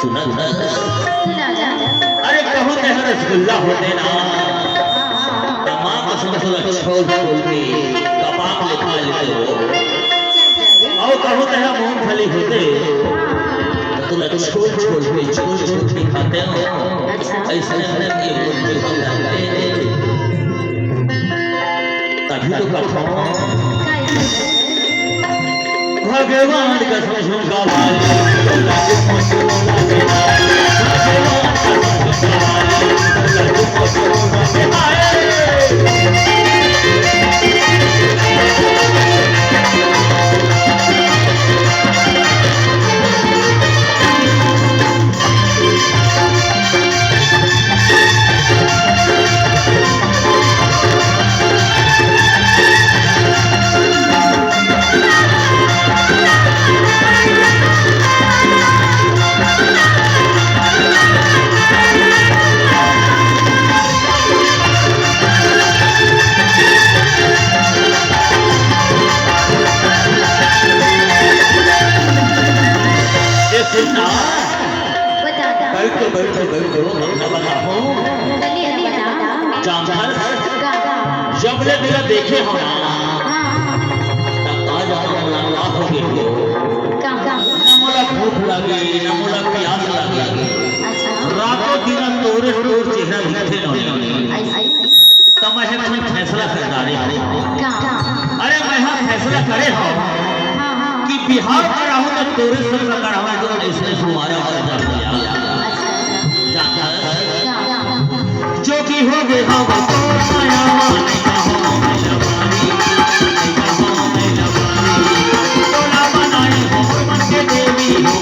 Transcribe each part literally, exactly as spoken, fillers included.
सुना था। सुना था। अरे कहूँ तेहा रसगुल्ला होते ना, त माँ कसम से छोल छोल के कबाब ले खा लेते हो। अउ कहूँ तेहा मूंगफली होते, त तोला छोल छोल के, छोल छोल के खाते हो। अच्छा। ऐसा नहीं कि मूंगफली खाते हैं। तभी तो कथौं। भगवान कसम झुमका वाली। ए सुन ना। बता, बता। बैठ तो, बैठ तो, बैठ तो, हम ना बताओ। चलिए ना, बता। जानथस? का, का? जब ले तेला देखे हो ना, हाँ, हाँ। तब आज हम मुलाकात हो गई हो। का, का? ना मोला भूख लगे, ना मोला प्यास लगे। अच्छा। रातों दिन तोरे तोर चेहरा दिखथे ना। ऐसे? त मैं ह फैसला कर डारे हंव। का? अरे, मैं ह फैसला करे हंव हाँ, हाँ। कि बिहाव कराहूं त तोरे संग कराहूं, त अइसने कुंवारा मर जाहूं। अच्छा, अच्छा। जानथस? का? जोगी हो गे हंव तो माया माने कहो मैं लबारी, मैं लबारी, मैं लबारी। तोला बनाए हो मन के देवी हो।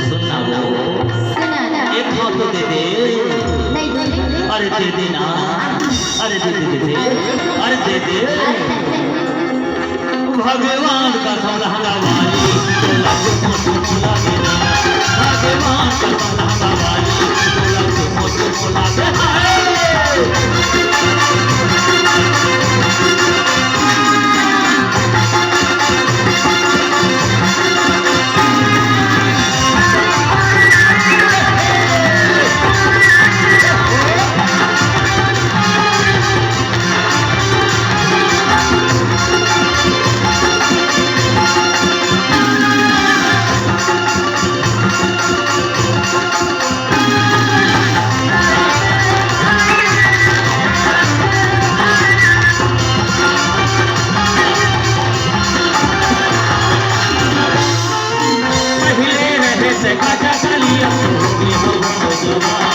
सुन ना वो। सुना ना। एक हाथ तो दे दे। नहीं दूंगी। अरे दे दे ना। अरे दे दे, दे दे। अरे दे दे। भगवान कसम लहंगा वाली, तोला कुछ कुछ लागे ना। भगवान कसम लहंगा वाली, तोला कुछ कुछ लागे। हाय। पहिले रहे से काटा कालिया, हो गे हो जवान।